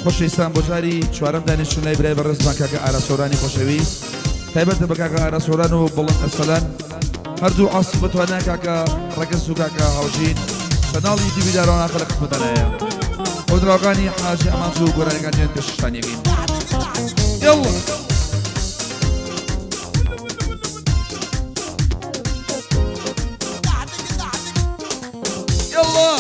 خۆشەویستان بۆ جاری چوارەم دانیشتن لای برای بەڕێزمان کاکە ئارا سۆرانی خۆشەویست، تایبەتە بە کاکە ئارا سۆران و بڵند ئەرسەلان، هەردوو عاسی بەتوانا کاکە ڕەگەز و کاکە هاوژین. چەناڵی یوتیوبی دارۆناخە لە خزمەتانایە. هۆنراوەکانی حاجی ئامانج و گۆرانیەکانیان پێشکەشتان یەکەین. یەڵڵا. يلا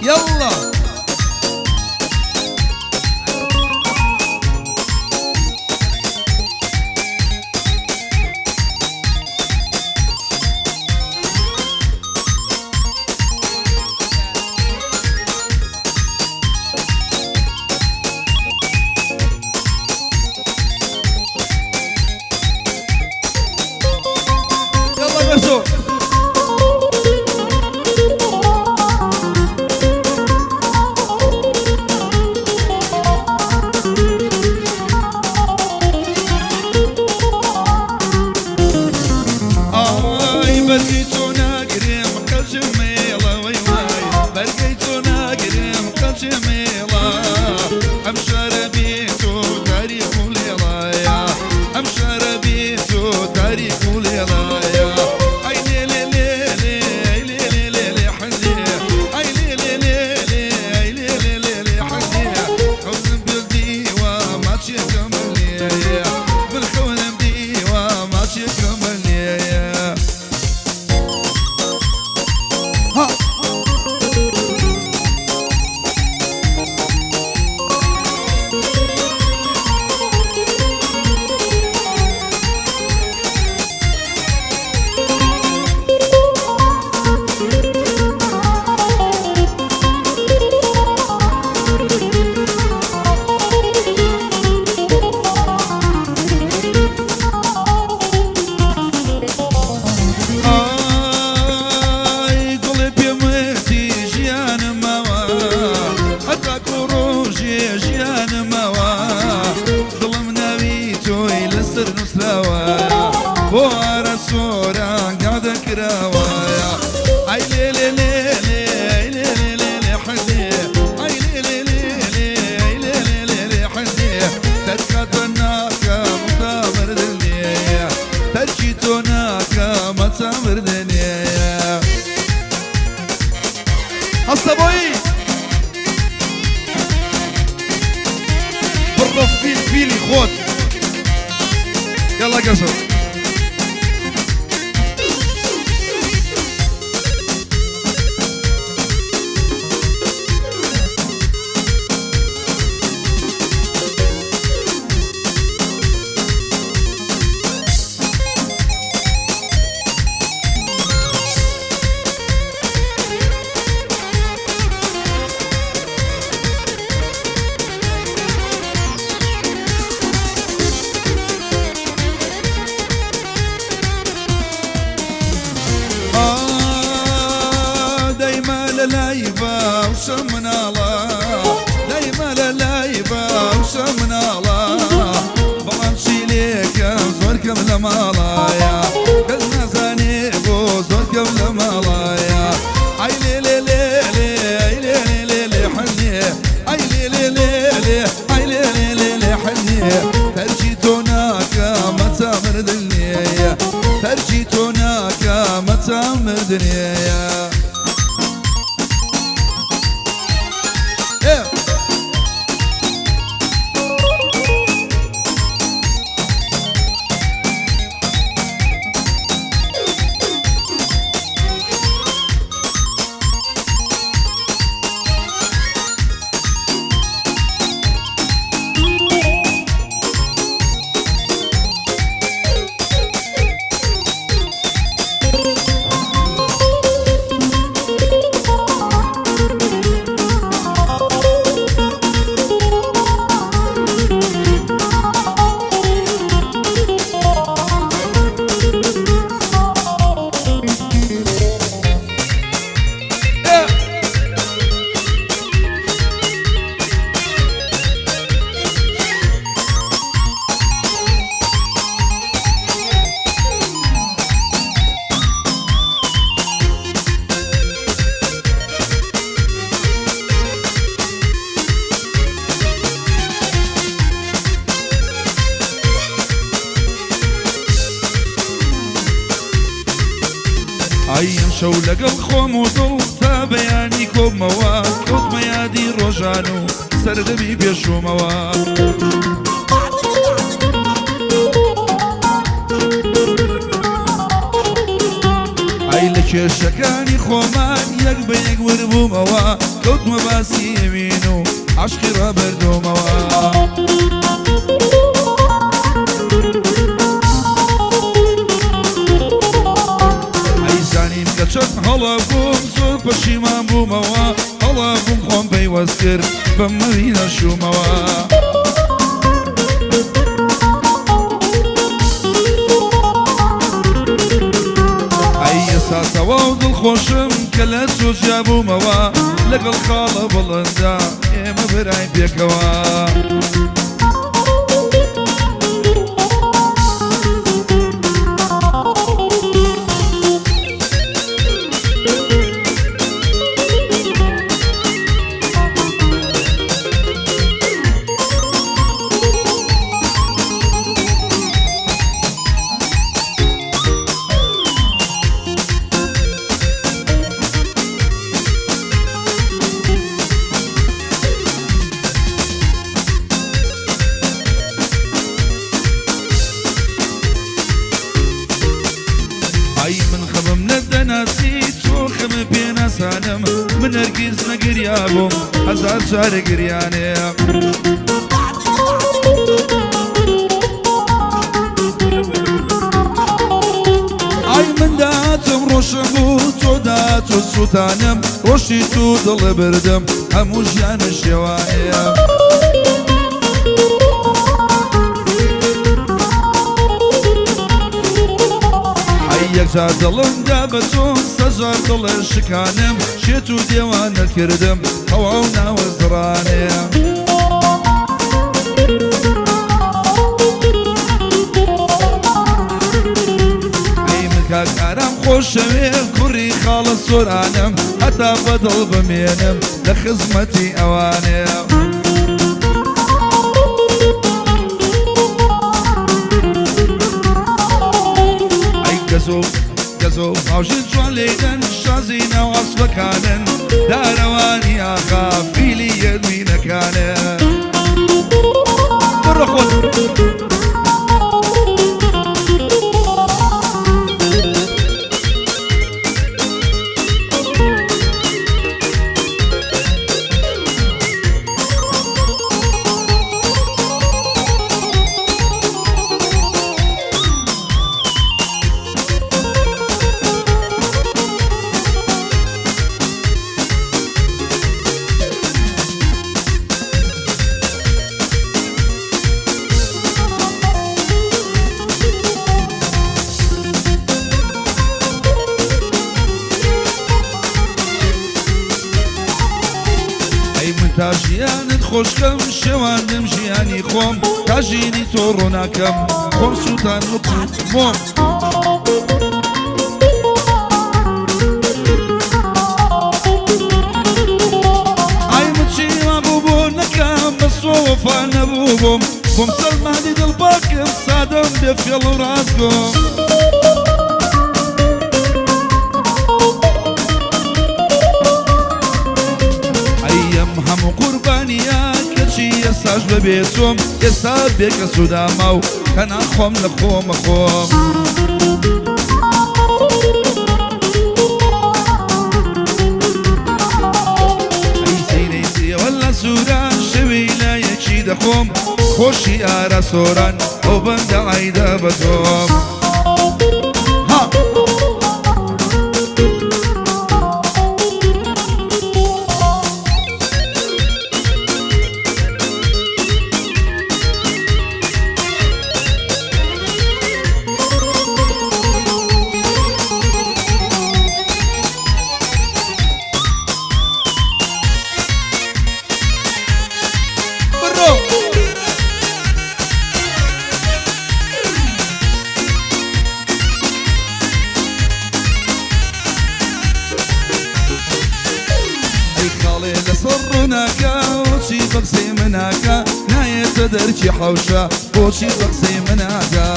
يلا. يلا قرصو. ئای بەرگەی تۆ ناگرم قەجمێڵە، وەی وای، بەرگەی تۆ ناگرم قەجمێڵە، ئەم شارە بێ تۆ تاریخ و لێڵایە، ئەم شارە بێ تۆ تاریخ و لێڵایە. ئەی لێ لێ لێ لێ، ئەی لێ لێ لێ لێ حەلێ، ئەی لێ لێ لێ لێ، ئەی لێ لێ لێ لێ حەلێ، خەونم بردیوە ماچێکم لێیە، من خەونم دیوە ماچێکم لێیە. ها. ئای گوڵێ پێمەتی ژیانم ماوە، هەتاکو ڕۆژێ ژیانم ماوە، دڵم ناوی تۆی لەسەر نووسراوە، بۆ ئارە سۆران گادە کراوە. ئای لێ لێ لێ لێ، ئەی لێ لێ لێ لێ حەلێ، ئەی لێ لێ لێ لێ، ئەی لێ لێ لێ لێ حەلێ، تەرکاتە ناکەم تا مردنێ، تەرکی تۆ ناکەم هەتا مردنێ. هەستە بۆی بڕۆ فیل فیلی خۆت. يلا قصر. دايما للايفا وسمنالا، دايما للايفا وسمنالا، بەڵام چی لێکەم زۆر کەم لە ماڵایە، کەس نازانێ بۆ زۆر کەم لە ماڵایە. ئەی لێ لێ لێ لێ، ئەی لێ لێ لێ لێ حەلێ، ئەی لێ لێ لێ لێ، ئەی لێ لێ لێ لێ حەلێ، تەرکی تۆ ناکەم هەتا مردنێیە، تەرکی تۆ ناکەم هەتا مردنێیە. ئێ. شەو لەگەڵ خۆم و دڵ تا بەیانی کۆمەوە، کەوتمە یادی ڕۆژان و سەردەمی پێشوومەوە. ئەی لە کێشەکانی خۆمان یەک بە یەک وربوومەوە، کەوتمە باسی ئەوین و عەشقی ڕابردوومەوە. ئەی زانیم کە چەند هەڵە بووم، زۆر پەشیمان بوومەوە، هەڵە بووم خۆم پەیوەست کرد بەم مەوینە شوومەوە. ئەی ئێستا تەواو دڵخۆشم کە لە تۆ جیا بوومەوە، لەگەڵ خاڵە بڵندا ئێمە براین پێکەوە. ئای من خەمم نەدەناسی تۆ خەمە پێناسانم، من هەرگیز نەگریا بووم هەزار جارە گریانێ. ئای من داتم ڕۆشم بوو تۆ دات و سووتانم، ڕۆشی تو دڵ بردم هەموو ژیانە شێوانێ. ئەی یەکجار دڵمدا بە تۆ سەجار دڵە شکانم، شێت و دێوانە کردم تەواو ناوە زڕانێ. ئەی من کاک ئارام خۆشەوێ کوڕی خاڵە سۆرانم، هەتا بەدڵ بمێنم لە خزمەتی ئەوانێ. ئەی گەزۆ گەزۆ هاوژین جوان لێدەن، شازی ناو ئەسپەکانن، دارەوانی ئاغا فیلی یەدوینەکانێ. بڕۆ خۆت. ئەی من تا ژیانت خۆشکەم، شێواندم ژیانی خۆم، تا ژینی تۆ ڕۆناکەم، خۆم سووتان وەکو مۆم. ئای من چیما بوو بۆ نەکەم، بەس تۆ وەفا نەبوو بۆم، بۆم سەلماندی دڵ پاکم، سادەم بێ فێڵ و ڕاستگۆم. ئەیەم هەموو قوربانیە کەچی ئێستاش بەبێ تۆم، ئێستا بێکە سووداما و تەنها خۆم لە خۆمە خۆم. ئەی سەیرەی سێوە لە سووران، شەوی لایەکی دەخۆم، خۆشی ئارا سۆران ئەو بەندە عەیدە بە تۆم. ها بڕۆ. ئەی خاڵێ لەسەر ڕووناکە، بۆچی بە قسەی مناکە، نایەتە دەرکی حەوشە، بۆچی بە قسەی مناکە.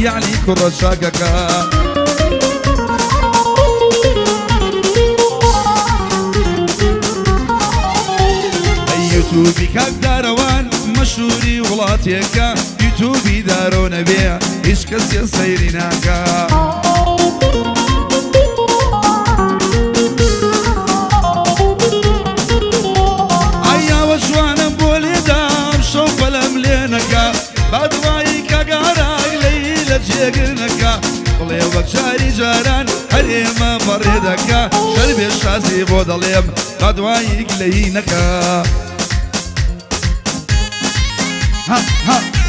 یەعنی کوڕە چاکەکە. ئەی یوتوبی کاک دارەوان مەشهوری وڵاتێکە، یوتوبی دارۆ نەبێ هیچ کەسێ سەیری ناکا. ئایاوە جوانم بۆ لێدام شەو پەلەم لێ نەکا، با دوایی کاک ئاراک لێی لە جێگر نەکا، بڵێ وەک جاری جاران هەر ئێمە بەڕێ دەکا، شەربێ شازی بۆ دەڵێم با دوایی گلەیی نەکا. ها ها.